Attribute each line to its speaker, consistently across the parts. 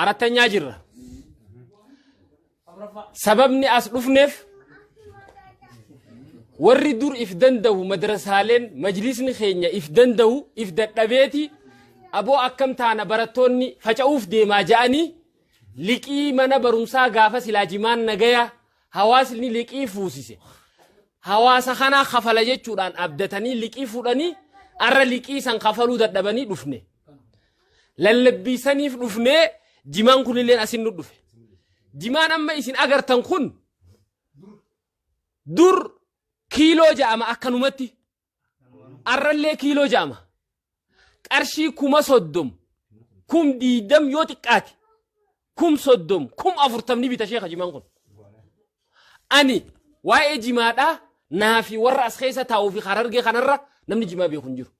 Speaker 1: Arattanyaa jirra. Sababni as dhufneef warri dur if danda'u madrasaaleen majlisni keenya if danda'u if dadhabeeti aboo akkam taana barattoonni faca'uuf deemaa ja'anii liqii mana barumsaa gaafa silaa jimaan nagaya hawaasni liqii fuusise. Hawaasa kanaa kafala jechuudhaan abdatanii liqii fuudhanii arra liqii san kafaluu dadhabanii dhufne. Lallabbii saniif dhufnee jimaan kunilleen asin nu dhufe. Jimaan amma isin agartan kun dur kiiloo ja'ama akkanumatti. Arrallee kiiloo ja'ama. Qarshii 30,000 20,000 yoo xiqqaate 30,000 40,000 ni bita sheekha jimaan kun. Ani waa'ee jimaadhaa naa fi warra as keessa taa'uu fi Harargee kanarra namni jimaa beeku hin jiru.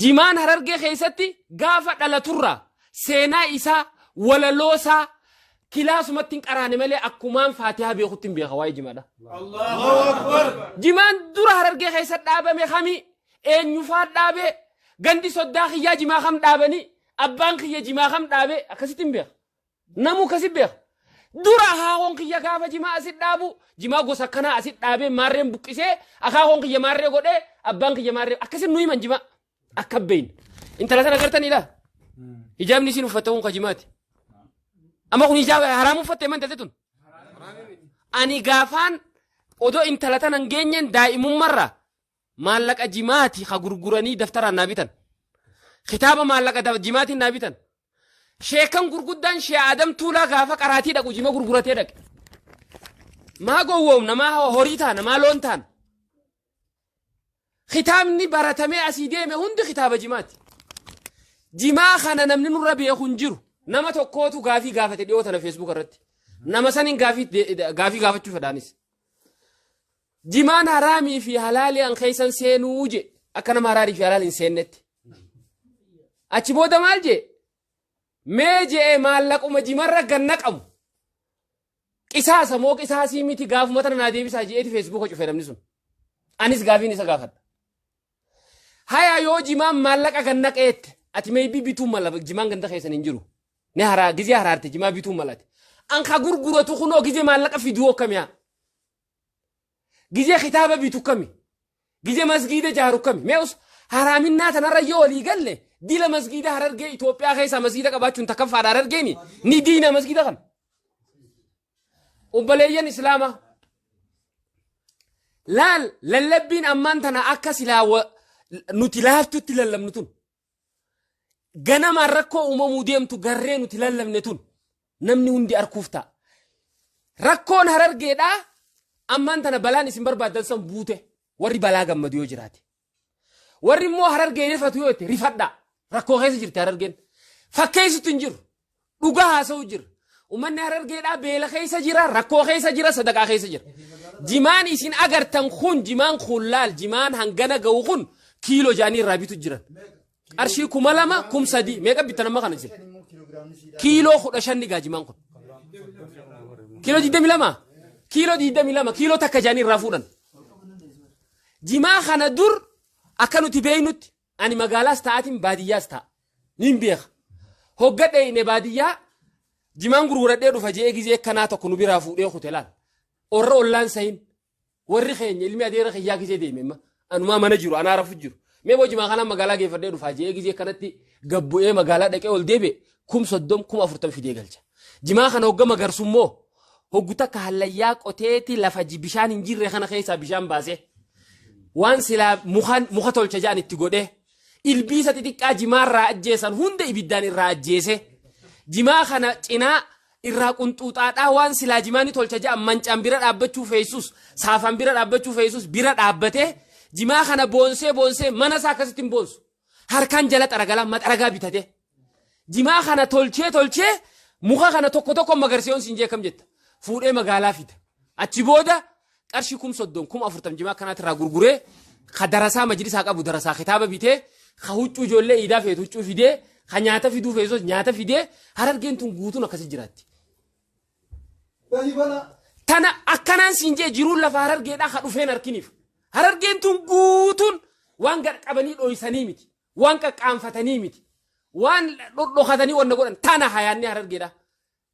Speaker 1: Jimaan Harargee keessatti gaafa dhalaturraa seenaa isaa walaloo isaa kilaasumatti hin qaraane malee akkumaan faatihaa beekutti hin beeka waa'ee jimaadha. Jimaan dura Harargee keessa dhaabame kami eenyufaa dhaabe gandi soddaa kiyyaa jimaa kam dhaabanii abbaan kiyya jimaa kam dhaabe akkasitti hin beeka. Namuu akkasi beeka. Dura akaakoon kiyya gaafa jimaa asit dhaabu jimaa gosa akkanaa asit dhaabee maarreen buqqisee akaakoon kiyya maarree godhee abbaan kiyya maarree akkasi nu himan jimaa akka beeyna. Intala sana agartanii laa? Hijaabni isiin uffatte kun ka jimaati. Amma kun hijaaba haraam uffatte man intalti tun. Ani gaafaan odoo intala tana hin geenyeen daa'imummarraa maallaqa jimaati ka gurguranii daftaraan naa bitan. Kitaaba maallaqa jimaatiin naa bitan. Sheekan gurguddaan Shee Adam Tuulaa gaafa qaraatii dhaqu jima gurguratee dhaqe. Maa gowwoomna maa horii taana maa loon taana. Kitaabni baratamee asii deeme hundi kitaaba jimaati. Jimaa kana namni nurra beeku hin jiru. Nama tokkootu gaafii gaafate dhiyoo tana Facebook irratti. Nama saniin gaafii gaafachuu fedhaanis. Jimaan haraamii fi halaalii an keessan seenuu je akka nama haraarii fi halaal hin seennetti. Achi booda maal jee? Mee je'ee maallaquma jimarra ganna qabu. Qisaasa moo qisaasii miti gaafuma tana naa deebisaa je'eeti feesbuuka cufe namni sun. Anis gaafiin isa gaafadha. Haya yoo jimaan maallaqa ganna qeette ati meeybii bituu mala jimaan ganda keessan hin jiru. Ni haraa gizee haraarte jimaa bituu malate. An ka gurguratu kunoo gizee maallaqa fiduu akkamiyaa. Gizee kitaaba bitu kami? Gizee masgiida jaaru kami? Mee us haraaminnaa tanarra yoo walii galle dila masgiida Harargee Itoophiyaa keessaa masgiida qabaachuun takkaffaadha Harargeeni ni diina masgiida kana. Obboleeyyan Islaamaa laal lallabbiin ammaan tana akka silaa nuti laaftutti lallabnu tun ganamaan rakkoo uumamuu deemtu garree nuti lallabne tun namni hundi arkuuf ta'a. Rakkoon Harargeedhaa ammaan tana balaan isin barbaaddan san buute warri balaa gammadu yoo jiraate. Warri immoo Harargee rifatu yoo itti rifadhaa. Rakkoo keessa jirti Harargeen. Fakkeessutti hin jiru. Dhugaa haasa'u jira. Uummanni Harargeedhaa beela keessa jira, rakkoo keessa jira, sadaqaa keessa jira. Jimaan isin agartan kun jimaan kun laal jimaan hangana ga'u kun kiiloo jaanii irraa bitu jiran. Qarshii 2000 3000 meeqa bittan amma kana isin? Kiiloo 15 ni gaa jimaan kun. Kiiloo 22 kiiloo 22 kiiloo takka jaanii irraa fuudhan. Jimaa kana dur akka nuti beeknutti ani magaalaas ta'aatiin baadiyyaas ta'a. Niin beeka. Hogga dheeyne baadiyyaa jimaan gurguradhee dhufa je'ee gizee kanaa tokko nu biraa fuudhee kute laal. Orra ollaan sahin warri keenya ilmi adeera kiyyaa gizee deeme amma anumaa mana jiru anaa rafu jiru. Mee boo jimaa kanaan magaalaa geeffadhee dhufaa je'ee gizee kanatti gabbu'ee magaalaa dhaqee ol deebi'e 30,000 40,000 fidee galcha. Jimaa kana hogga magarsu immoo hoggu takka hallayyaa qoteeti lafa bishaan hin jirre kana keessaa bishaan baasee waan silaa muka tolcha jedhan itti godhee ilbiisa xixiqqaa jimaarraa ajjeesan hunda ibiddaan irraa ajjeese jimaa kana cinaa irraa qunxuuxaadhaa waan silaa jimaa ni tolcha jedhan mancaan bira dhaabbachuu feessus saafaan bira dhaabbachuu feessus bira dhaabbatee jimaa kana boonsee boonsee mana isaa akkasitti hin boonsu harkaan jala xaragalaa maxaragaa bitatee jimaa kana tolchee tolchee muka kana tokko tokko magarsee siin jee kam jetta fuudhee magaalaa fida achi booda qarshii 30,000 40,000 jimaa akkanaatti irraa gurguree ka darasaa majlisaa qabu darasaa kitaaba bitee ka huccuu ijoollee iidaa feetu huccuu fidee ka nyaata fiduu feesos nyaata fidee Harargeen tun guutuun akkasi jiraatti. Tana akkanaan siin jee jiruun lafa Harargeedhaa ka dhufeen harkiniif. Harargeen tun guutuun waan gad qabanii dhoysanii miti. Waan qaqqaanfatanii miti. Waan dhodhokatanii wanna godhan tana hayaanni Harargeedha.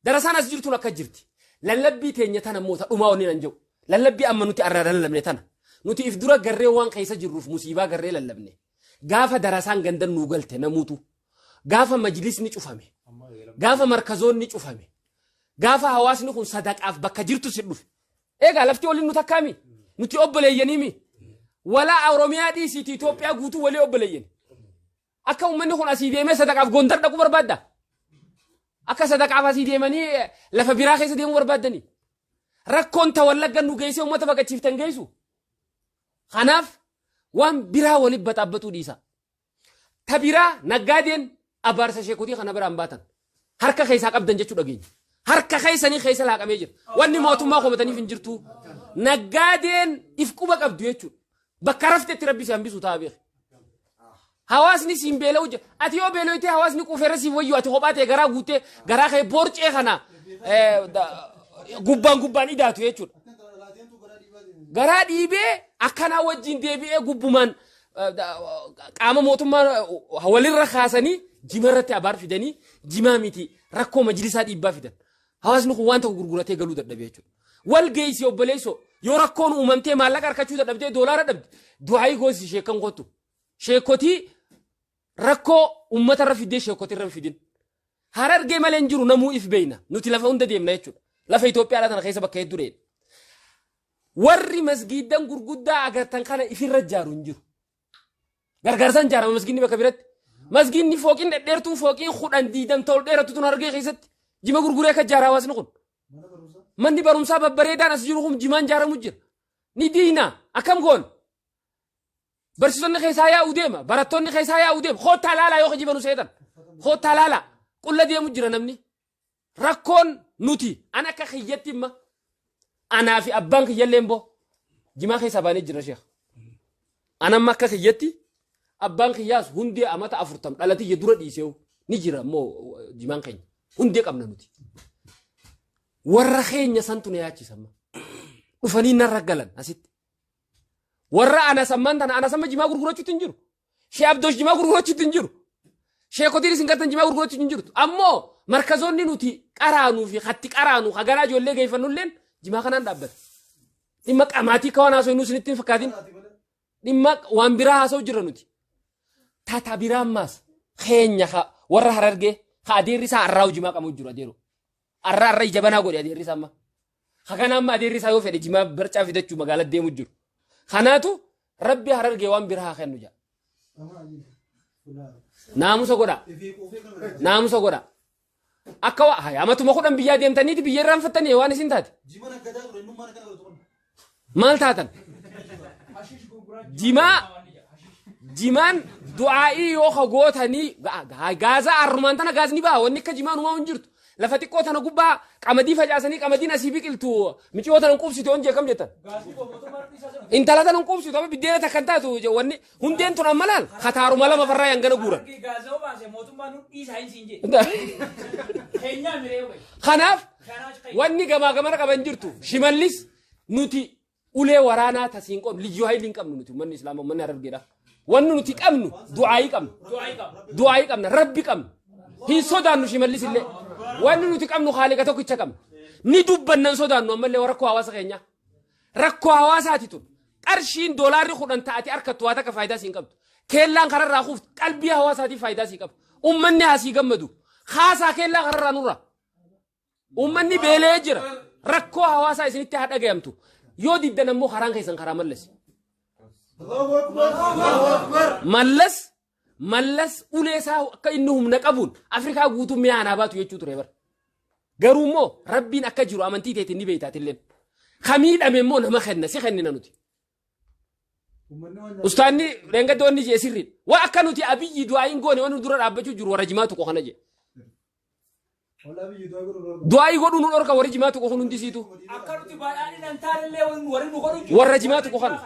Speaker 1: Darasaan as jirtuun akka jirti. Lallabbii teenya tana immoo ta dhumaa wanni nan jedhu. Lallabbii amma nuti arra lallabne tana. Nuti if dura garree waan keessa jirruuf musiibaa garree lallabne. Gaafa darasaan gandan nuu galte namuutu. Gaafa majlisni cufame. Gaafa markazoonni cufame. Gaafa hawaasni kun sadaqaaf bakka jirtu si dhufe. Egaa lafti waliin nu takkaami. Nuti obboleeyyaniimi. Walaa Oromiyaa dhiisiiti Itoophiyaa guutuu walii obboleeyyani. Akka uummanni kun asii deemee sadaqaaf Gondar dhaquu barbaadda? Akka sadaqaaf asii deemanii lafa biraa keessa deemuu barbaaddanii? Rakkoon ta Wallagga nu geessee uummata baqachiiftan geessu. Kanaaf waan biraa waliin baxaabbatuu dhiisa. Ta biraa naggaadeen abaarsa sheekotii kana biraan baatan. Harka keessaa qabdan jechuu dhageenya. Harka keessanii keessa laaqamee jira. Wanni mootummaa komataniif hin jirtu. Naggaadeen if quba qabdu jechuudha. Bakka raftetti rabbi si hambisu ta'a beeki. Hawaasni siin beela'u jira. Ati yoo beeloytee hawaasni quufeera siif wayyu ati kophaa ta'e garaa guutee garaa kee borcee kana gubbaan gubbaan idaatu jechuudha. Garaa dhiibee akkanaa wajjin deebi'ee gubbumaan qaama mootummaa walirra kaasanii jimarratti abaar fidanii jimaa miti rakkoo majlisaa dhiibbaa fidan. Hawaasni kun waan tokko gurguratee galuu dadhabe jechuudha. Wal geessi obboleessoo yoo rakkoon uumamtee maallaqa harkachuu dadhabdee doolaara dhabde du'aayii goosi sheekkan kottu. Sheekotii rakkoo uummatarra fiddee sheekotirra hin fidin. Harargee malee hin jiru namuu if beeyna. Nuti lafa hunda deemna jechuudha. Lafa Itoophiyaadhaa tana keessa bakka hedduu dheedha. Warri masgiiddan gurguddaa agartan kana ifirra ijaaru hin jiru. Gargaarsaan ijaarama masgiidni bakka biratti. Masgiidni fooqiin dhedheertuun fooqiin 10 20 ol dheeratu tun Harargee keessatti jima gurguree akka ijaara hawaasni kun. Manni barumsaa babbareedaan as jiru kun jimaan ijaaramu jira. Ni diina akkam goon. Barsiisonni keessaa yaa'uu deema. Barattoonni keessaa yaa'uu deema. Koottaa laalaa yoo kijibanu seetan. Koottaa laalaa. Qulla deemu jira namni. Rakkoon nuti an akka kiyyatti imma anaa fi abbaan kiyyallee immoo jimaa keessaa baanee jira sheekh. An amma akka kiyyatti abbaan kiyyaas hundee amata 40 dhalatiyya dura dhiiseewu ni jira immoo jimaan keenya hundee qabna nuti. Warra keenya santu na yaachisa amma. Dhufanii narra galan asitti. Warra anas ammaan tana anas amma jimaa gurgurachuutti hin jiru. Shee Abdoosh jimaa gurgurachuutti hin jiru. Sheekotiin isin gartan jimaa gurgurachuutti hin jirtu. Ammoo markazoonni nuti qaraanuu fi hatti qaraanu hagaraa ijoollee geeffannulleen jimaa kanaan dhaabbata. Dhimma qamaatii akka waan haasoo inni isinitti hin fakkaatin. Dhimma waan biraa haasa'u jirra nuti. Tata biraa ammaas keenya warra Harargee ka adeerri isaa arraa'u jimaa qabu jiru adeeroo. Arra arra ija banaa godhe adeerri isaa amma. Hakana amma adeerri isaa yoo fedhe jimaa barcaa fidachuu magaalaa deemu jiru. Kanaatu rabbi Harargee waan biraa haa kennu jedha. Naamusa godha. Naamusa godha. Akka waa haya amatuma 10 biyyaa deemtaniiti biyya irraanfattanii waan isin taate. Maal taatan? Jimaa jimaan du'aa'ii yoo ka gootanii gaazaa arrumaan tana gaazni ba'a wanni akka jimaan uumamu hin jirtu. Lafa xiqqoo tana gubbaa qamadii facaasanii qamadiin asii biqiltu miciyoo tana hin quubsitu yoon jee kam jettan. Intala tana hin quubsitu amma biddeena takka hin taatu wanni hundeen tun amma laal kataaruma lama farraa hangana guuran.
Speaker 2: Gaazoo baase mootummaan nu dhiisaa hin siin jee. Keenyaa miree wayi.
Speaker 1: Kanaaf wanni gamaa gamana qaban jirtu Shimallis nuti ulee waraanaa tasiin qabnu liyyuu hayilii hin qabnu nuti uummanni islaamaa uummanni Harargeedha. Wanni nuti qabnu du'aayii qabna.
Speaker 2: Du'aayii qabna.
Speaker 1: Du'aayii qabna rabbi qabna. Hin sodaannu Shimallis illee. Wanni nuti qabnu haaliqa tokkicha qabna. Ni dubbannan sodaannu ammallee rakkoo hawaasa keenyaa. Rakkoo hawaasaati tun. Qarshiin doolaarri 10 ta'ate harkattu waa takka faayidaa siin qabdu. Keellaan kararraa kuuftu qalbii hawaasaatiif faayidaa sii qaba. Uummanni haa sii gammadu. Kaasaa keellaa kararraa nurraa. Uummanni beela'ee jira. Rakkoo hawaasaa isinitti haa dhagayamtu. Yoo diddan ammoo karaan keessan karaa Mallas. Mallas Mallas ulee isaa akka inni humna qabuun Afrikaa guutuu mi'a anaa baatu jechuu ture bara. Garuu immoo rabbiin akka jiru amantii teetiin ni beeytaatilleen. Ka miidhame immoo nama kenna si kennina nuti. Ustaanni dheengadda wanni jee sirriidha. Waa akka nuti Abiyyi du'aa hin goone wanni dura dhaabbachuu jiru warra jimaa tuqu kana jee. Du'aa'ii godhuu nu dhorka warri jimaa tuqu kun hundi siitu.
Speaker 2: Akka nuti badhaadhina hin taanellee warri nu godhu jiru.
Speaker 1: Warra jimaa tuqu kana.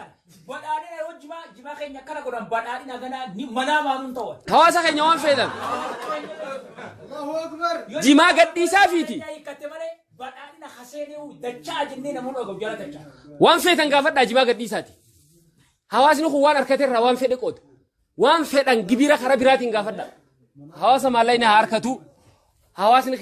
Speaker 2: Badhaadhina yoo jimaa keenya akkana godhan badhaadhina ganaa ni manaa maanuun ta'u.
Speaker 1: Hawaasa keenya waan feetan. Jimaa gadhiisaa fiiti.
Speaker 2: Hiikkatte malee badhaadhina haseenee dachaa jennee namoonni dhagahu jala dachaa.
Speaker 1: Waan feetan gaafadhaa jimaa gadhiisaati. Hawaasni kun waan harkate irraa waan fedhe qooda. Waan fedhan gibira karaa biraatiin gaafadhaa. Hawaasa maallaqni haa harkatu. Hawaasni